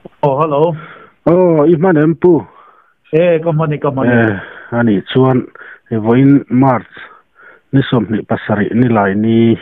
Aw hello. Aw i hman em pu? E ka hman e ka hman e. E anih chuan vawiin March ni 27 nilai ni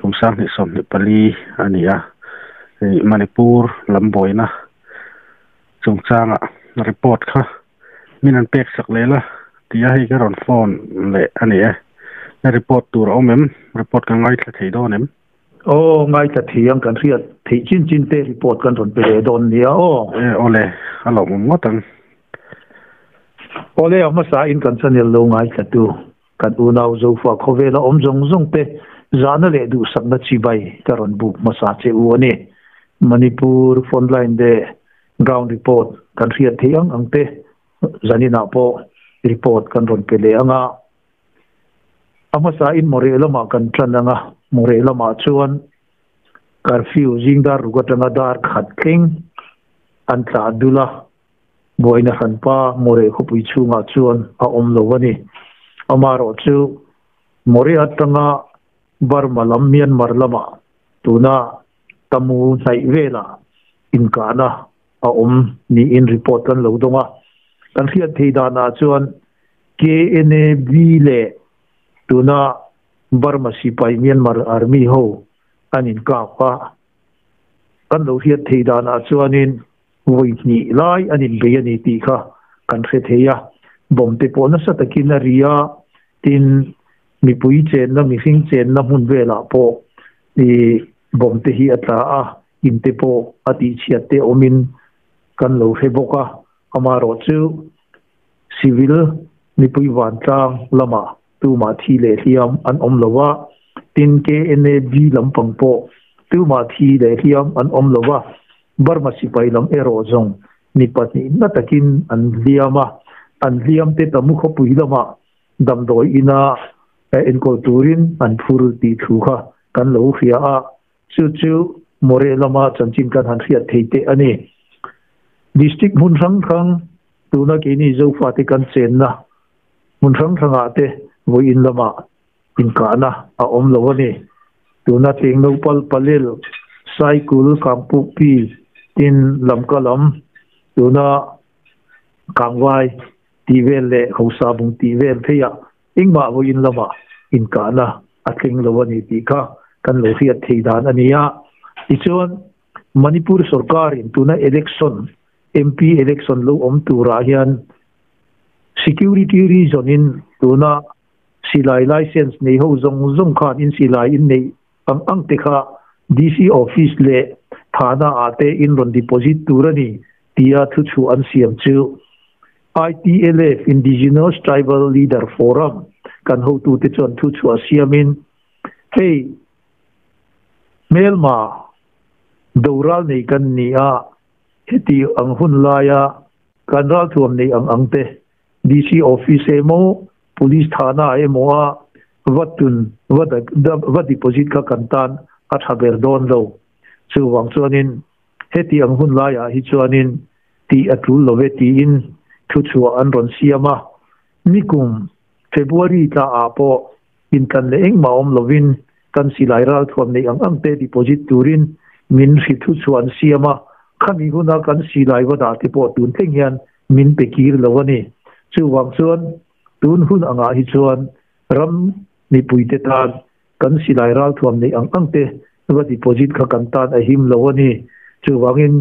kum 2024 a ni a, Manipur lam buaina chungchanga report kha min an pek sak leh la tia hei ka rawn phone leh a ni e. Report tur a awm em? Report ka ngaithla thei dawn em? Aw, ngaithla thiam kan hriat theih chin chin te report kan rawn pe leh dawn nia aw. E, awle, a lawmawm ngawt ang. Awle, a hmasa in kan channel lo ngaithla tu kan unau Zofa khawvela awm zawng zawng te zahna leh duhsakna chibai ka rawn buk hmasa che u a ni. Manipur frontline leh ground report kan hriat theih ang ang te zaninah pawh report kan rawn pe leh ang a. A hmasain Moreh lamah kan tan ang a, Moreh lamah chuan curfew zing dar ruk atanga dar khat thleng an tlah dul a, buaina hranpa Moreh khawpui chhungah chuan a awm lo a ni. Amaherawh chu Moreh atanga Burma lam Myanmar lamah tuna Tamu hnaih velah inkahna a awm niin report kan lo dawng a. Kan hriat thei danah chuan KNAB leh tuna Burma sipai Myanmar Army ho an inkap a. Kan lo hriat thei danah chuanin vawi hnih lai an inbei a ni tih kha kan hre thei a. Bomb te pawh nasa takin a ri a, tin mipui chenna mihring chenna hmun velah pawh ih bomb te hi a tla a. In te pawh a tihchhiat te awmin kan lo hre bawk a, amaherawh chu civil mipui vantlang lamah tumah thi leh hliam an awm lo a, tin KNAB lampang pawh tumah thi leh hliam an awm lo a, Burma sipai lam erawh zawng mi pahnihna takin an hliam a, an hliam te Tamu khawpui lamah damdawi ina enkawl turin an phur tih thu kha kan lo hria a. Chu chu Moreh lama chanchin kan han hriat thei teh a ni. District hmun hrang hrang tuna keini Zofate kan chenna hmun hrang hrangah te vawiin lamah inkahna a awm lo a ni. Tuna Tlengnopal Palel, Saikul, Kangpukpi tin Lamka lam tuna Kangvai tih vel leh Hosabung tih vel pheiah Engmah vawiin lamah inkahna a thleng lo a ni tih kha kan lo hriat thei dan a ni a. Tichuan, Manipur sorkarin tuna election, MP election lo awm turah hian security reason in tuna silai license nei ho zawng zawng khan in silai in neih ang ang te kha DC office leh thana ah te in rawn deposit tur a ni tia thuchhuah an siam chu ITLF, Indigenous Tribal Leader Forum, kan hotute chuan thuchhuah siamin hei hmelma doral nei kan ni a, heti ang hun laia kan ralthuam nei ang ang te DC office emaw Police thana emaw a va tun va va deposit kha kan tan a tha ber dawn lo. Chuvang chuanin Heti ang hun laiah hi chuanin tih a tul lo e tiin thuchhuah an rawn siam a. Nikum February tlaah pawh intlan leh engmah awm lovin kan silai ralthuam neih ang ang te deposit turin min hri thuchhuah an siam a, khami huna kan silai va dah te pawh tun thleng hian min pe kir lo a ni. Chuvang chuan tun hun angah hi chuan ram mipuite tan Kan silai ralthuam neih ang ang te va deposit kha kan tan a him lo a ni. Chuvangin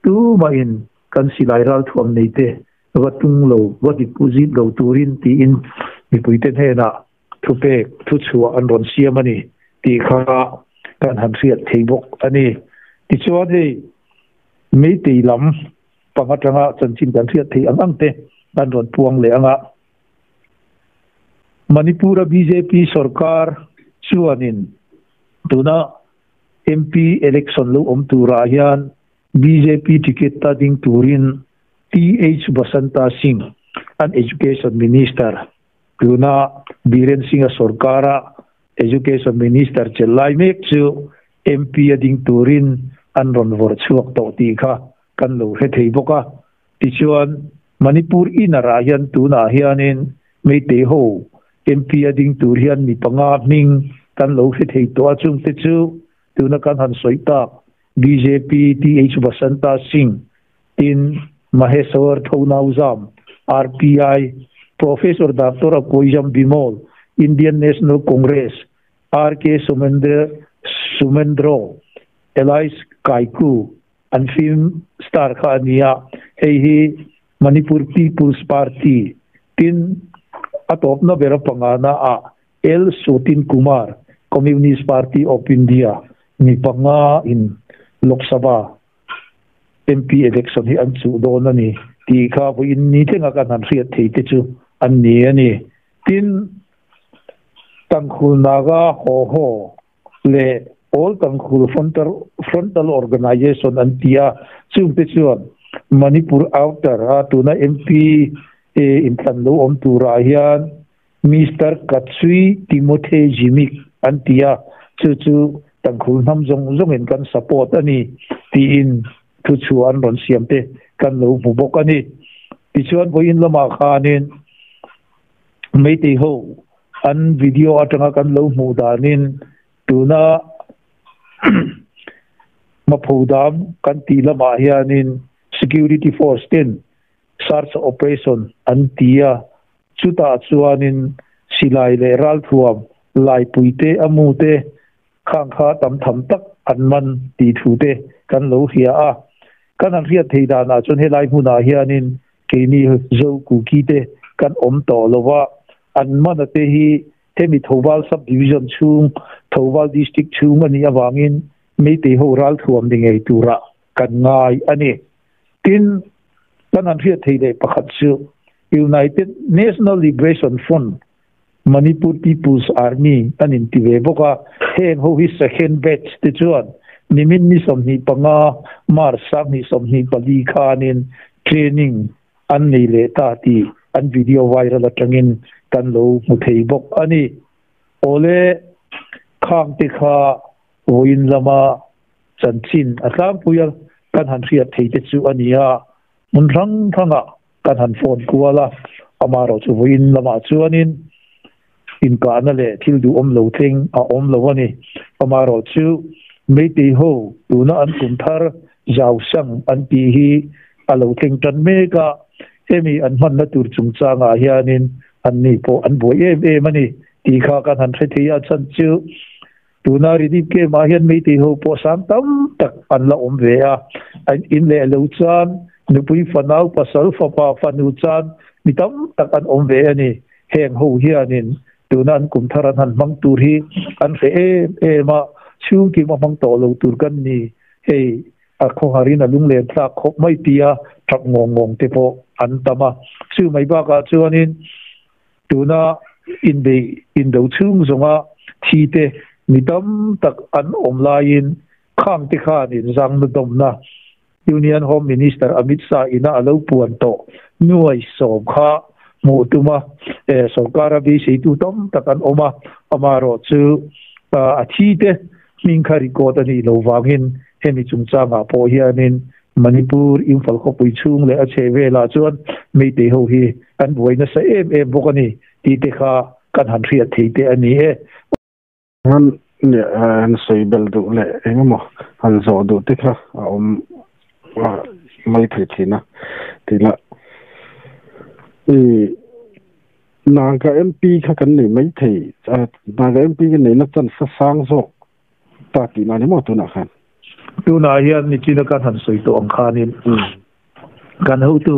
tumahin kan silai ralthuam nei te va tung lo, va deposit lo turin tiin mipuite hnenah thupek, thuchhuah an rawn siam a ni tih kha kan han hriat thei bawk a ni. Tichuan hei Meitei lam pang atanga chanchin kan hriat theih ang ang te an rawn puang leh ang a. Manipur-a bjp sorkar chuanin tuna MP election lo awm turah hian bjp ticket ta ding turin TH Basanta Singh an Education Minister tuna Biren Singh-a sorkara Education Minister chelh lai mek chu MP a ding turin an rawn vawrh chhuak tawh tih kha kan lo hre thei bawk a. Tichuan, Manipur inarah hian tunah hianin Meitei ho MP a ding tur hian mi panga hming kan lo hre thei tawh a, chungte chu tuna kan han sawi tak. BJP TH Basanta Singh tin Maheshwar Thounaojam RPI Professor Doctor Akoijam Bimol Indian National Congress RK Sumendra Sumendro Elias Kaiku an film star kha ania hei hi Manipur People's Party tin atop na bera pangana a L Sotin Kumar Communist Party of India mi panga in Lok Sabha MP election hi an chu don ani ti kha vo in ni thenga kan han hriat thei te chu an ni ani tin Tangkhul Naga ho ho le All Tangkhul Frontal Organization an tia chung te chuan Manipur Outer a tuna MP e intlan lo om tura hian Mr. Katsui Timothy Jimik an tia chu chu Tangkhul nam zong zong in kan support ani ti in thu chuan ron siam te kan lo mu bok ani ti chuan voin lama khanin meitei ho an video atanga kan lo mu danin tuna maphodam kan ti lama hianin security force ten search operation an tia chuta chuanin silai le ral thuam lai puite amu te khang kha tam tham tak an man ti thu te kan lo hia a kan an riat thei dana chun helai hmuna hianin keini zo ku ki te kan om to lowa an man te hi hemi Thoubal sub division chung Thoubal district chung ani awangin meitei ho ral thuam dingei tura kan ngai ani tin kan an riat thei le pakhat chu United National Liberation Front Manipur People's Army anin tive boka heng ho hi second batch te chuan nimin ni somni panga mar sang ni somni pali khanin training an nei le ta ti an video viral atangin kan lo mu thei bok ani ole khang te kha voin lama chanchin atlang puya kan han hriat thei te chu ania mun rang thanga kan han phone kuala amaro chu voin lama chuanin in ka na le thil du om lo thing a om lo ani amaro chu meitei ho tuna an kumthar zau sang an ti hi alo thing tan meka hemi an man na tur chungchanga hianin an ni po an boi em em ani ti kha kan han thei a chan chu tuna ridip ke ma hian meitei ho po sang tam tak an la om ve a an in le lo chan nupui fanau pasal fa pa fanu chan mi tam tak an om ve ani heng ho hianin tuna an kumthar an han mang tur hi an hre em em a chung ki ma mang to lo tur kan ni hei a kho harin a lung len thlak khop mai tia thak ngong ngong te po an tama chu mai ba ka chuanin tuna in be in do chung zonga thi te mi tam tak an om lain khang te khan in zang na dom na Union Home Minister Amit Shah ina alo puan to nuai som kha mu tuma e sarkar bi sei tu tam tak an oma amaro chu a thi te ming khari ko ta ni lo wangin hemi chungchanga pawh hianin Manipur Imphal khawpui chhung leh a chhe velah chuan meitei ho hi an buai nasa em em bawk ani ti te kha kan han hriat thei te ani e. Han han sawi bel duh leh engemaw han zawh duh te kha a awm mai thei thin a tila i Naga MP kha kan nei mai thei Naga MP kan nei na chan sa sang zawk ta ti na ni maw tunah khan. Tunah hian nichina kan han sawi tawh ang khanin kan hotu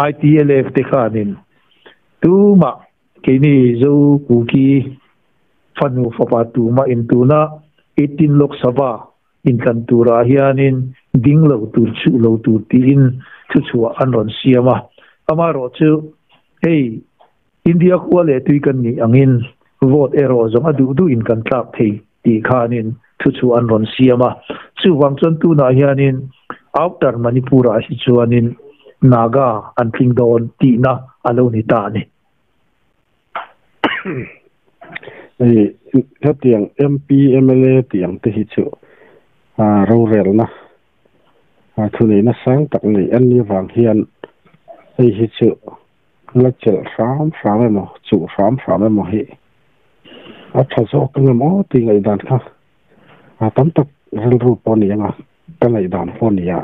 ITLF te khanin tuma keini zo kuki fanu fapa tuma in tuna 18 Lok Sabha in kan tura hianin ding lo tur chu lo tur ti in chu chua an ron siama amaro chu hei India khua le tui kan ni angin vote ero zong adu du in kan tlak thei ti khanin thu chu an ron siama chu wang chon tu na hianin outer Manipura hi chuanin Naga an thing don ti na alo ni ta ni. Ei hetiang MP MLA tiang te hi chu a ro rel na a thunei na sang tak nei an ni wang hian hei hi chu la chel hram hram emaw chu hram hram emaw hi a tha zawk ang emaw ti ngaih dan kha a tam tak rilru pawh ni anga. Ka ngaihdan pawh a ni a.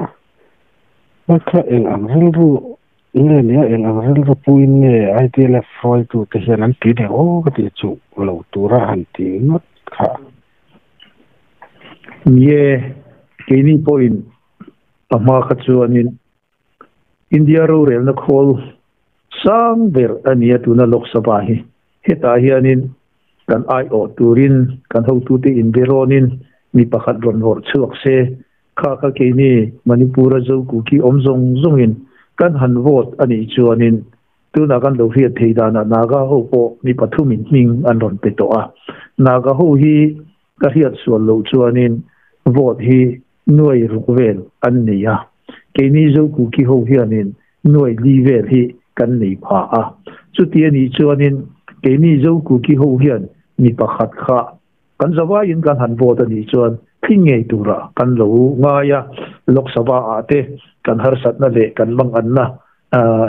A kha eng ang rilru nge nia eng ang rilru puiin nge ITLF hruaitute hian an ti deuh aw ka tih chu lo tura han ti ngawt kha. Nie, keini pawhin a hma kha chuanin India rorelna khawl sang ber a nia tuna Lok Sabha hi. Hetah hianin kan aiawh turin kan hotute inbe rawnin mi pakhat rawn vawrh chhuak se, kha kha keini Manipur-a Zo-Kuki awm zawng zawngin kan han vote a nih chuanin tunah kan lo hriat thei danah Naga ho pawh mi pathumin hming an rawn pe tawh a. Naga ho hi ka hriat sual loh chuanin vote hi nuai ruk vel an nei a, keini Zokuki ho hianin nuai li vel hi kan nei pha a. Chuti a nih chuanin keini Zokuki ho hian mi pakhat kha kan zavaiin kan han vote a nih chuan thling ngei turah kan lo ngai a, Lok Sabha ah te kan harsatna leh kan manganna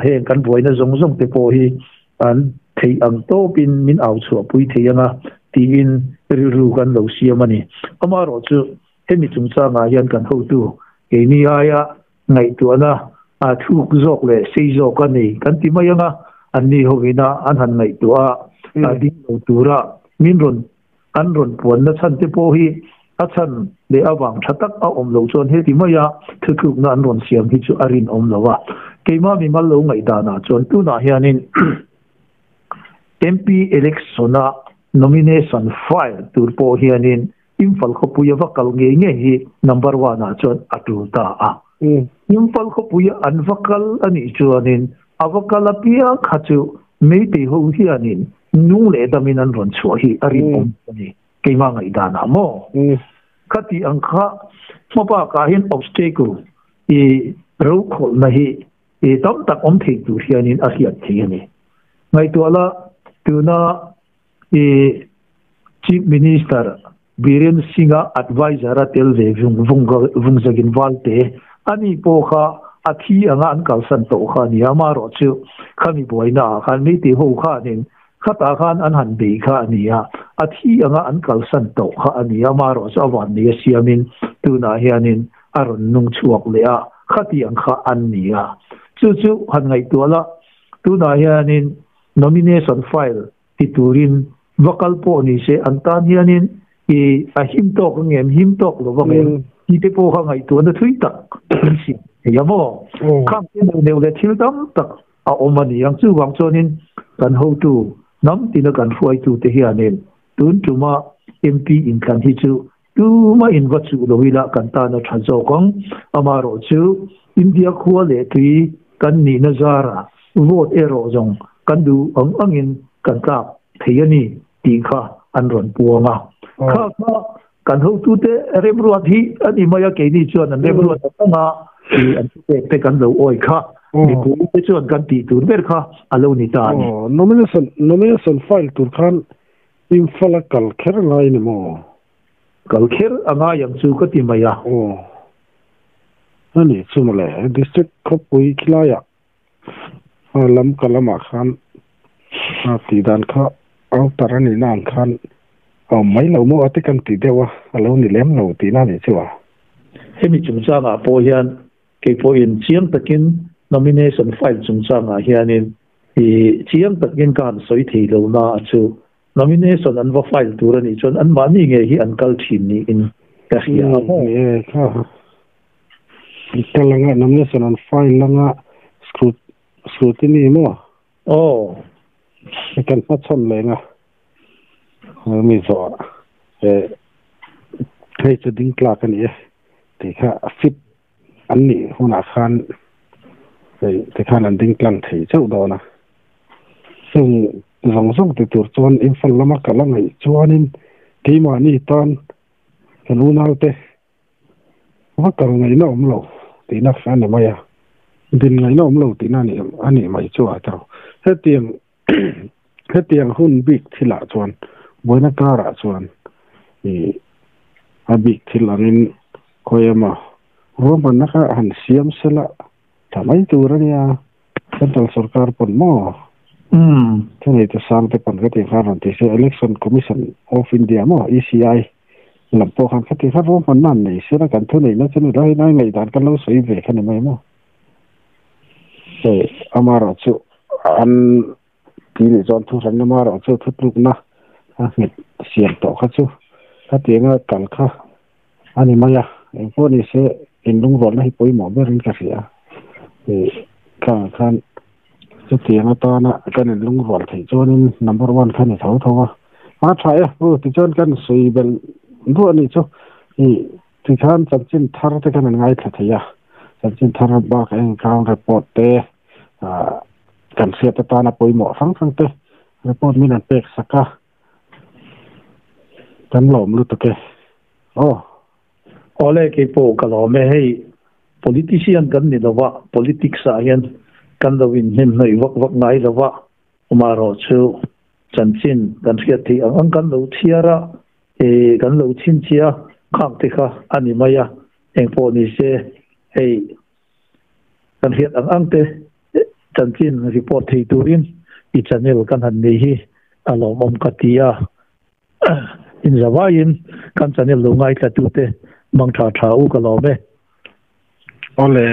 heng kan buaina zawng zawng te pawh hi an theih ang tawpin min au chhuahpui thei anga tiin rilru kan lo siam a ni. Amaherawhchu Hemi chungchangah hian kan hotu keini aia ngaihtuahna thuk zawk leh sei zawk a ni kan ti mai anga, anni hovina an han ngaihtuah a, ding lo tura min rawn an rawn puanna chhan te pawh hi a chhan leh avang tha tak a awm loh chuan heti maia thuthlukna an rawn siam hi chu a rinawm lo a. Keimah mimal lo ngaihdanah chuan tunah hianin MP election-a nomination file tur pawh hianin Imphal khawpui a va kal ngei ngei hi number one ah chuan a tul ta a. Imphal khawpui a an va kal a nih chuanin a va kal apiang kha chu Meitei ho hianin nung leh damin an rawn chhuah hi a rinawm a ni. Keimah ngaihdan ah maw? Khati ang kha hma bakah hian obstacle i rokhawlhna hi i tam tak awm thei tur hianin a hriat theih a ni. Ngaihtuah la tuna I Chief Minister Biren Singh-a adviser a tel ve vung vung zakin Valte a ni pawh kha a thi anga an kalsan tawh kha a ni a, amaherawhchu khami buaina ah khan Meitei ho khanin khatah khan an han bei kha a ni a, a thi anga an kalsan tawh kha a ni a, amaherawhchu a vanneih a siamin tunah hianin a rawn nung chhuak leh a, khati ang kha an ni a. Chu chu han ngaihtuah la, tunah hianin Nomination file ti turin va kal pawh ni se an tan hianin i a him tawk ang em, him tawk lo vang em tih te pawh kha ngaihtuahna thui tak min siam thei a maw? Khang te neuh neuh leh thil tam tak a awm a ni ang. Chuvang chuanin kan hotu hnam tina kan hruaitute hianin tun tuma MP inthlan hi chu tuma in va chuh lo ila kan tan a tha zawk ang. Amaherawhchu India khua leh tui kan nihna zarah vote erawh zawng kan duh ang angin kan tlak thei a ni tih kha an rawn puang a. Kha kha kan hotute remruat hi a ni mai a, keini chuan an remruat ang anga i an thupek te kan lo awi kha mipui te chuan kan tih tur ber kha a lo ni ta a ni. Nomination nomination file tur khan Imphal a kal kher ngai ni maw? Kal kher a ngai ang chu ka ti mai a. Aw. A ni chu mawle, District khawpui khilaiah lam ka lamah khan tih dan kha outer a nihna ang khan a awm mai lo maw a ti kan ti deuh a, a lo ni lem lo tihna a nih chu a. Hemi chungchangah pawh hian kei pawhin chiang takin nomination file chungchangah hianin i chiang takin ka han sawi thei lo na a chu nomination an va file tur a nih chuan anmahni ngei hi an kal thin niin ka hria a maw. Ni e kha. Kal anga nomination an file anga scrutiny maw? Aw. Kan hmachhawn leh anga mi zawh hei chu ding tlak a ni e tih kha fit an nih hunah khan hei tikhan an ding tlang thei chauh dawn a. Chung zawng zawng ti tur chuan Imphal lama kal a ngaih chuanin keimahni tan kan unaute Va kal ngaihna awm lo tihna a ni mai a, din ngaihna awm lo tihna a nih mai chu a tawk. Hetiang hetiang hun bik thilah chuan buaina karah chuan ih a bik thil angin khawi emaw ruahmanna kha han siam sela tha mai tur a nia, Central sorkar pawn maw? Thunei te sang te pawn ka tih khan rawn ti se Election Commission of India maw ECI. Lam pawh khan khati kha ruahmanna an nei sela kan thu neihna chu ni lo hei lai ngaihdan kan lo sawi ve kha ni mai maw. Hei amaherawhchu an ti nih chuan thu hran amaherawhchu thutlukna a nghet siam tawh kha chu khatianga kal kha a ni mai a, engpawh ni se inlungrualna hi pawimawh berin ka hria a, khangah khan chutiang atana kan inlungrual theih chuanin number one kha ni tho tho a, a tha e pu tichuan kan sawi belh duah a nih chu i tikhan chanchin thar te khan an ngaithla thei a, chanchin thar bakah eng ground report te ah kan hriat atana pawimawh hrang hrang te report min an pek sak a. Kan lawm lutuk e. Aw. Awle kei pawh ka lawm e. Hei politician kan ni lova, politics ah hian kan lo inhnem hnawih vak vak ngai lova, amaherawh chu chanchin kan hriat theih ang ang kan lo chhiar a, eh kan lo chhinchhiah a, khak te kha a ni mai a, engpawh ni se hei kan hriat ang ang te chanchin report thei turin i channel kan han nei hi a lawmawm ka ti a, inzavaiin kan channel lo ngaithla tute mang tha tha u ka lawm e. Awle.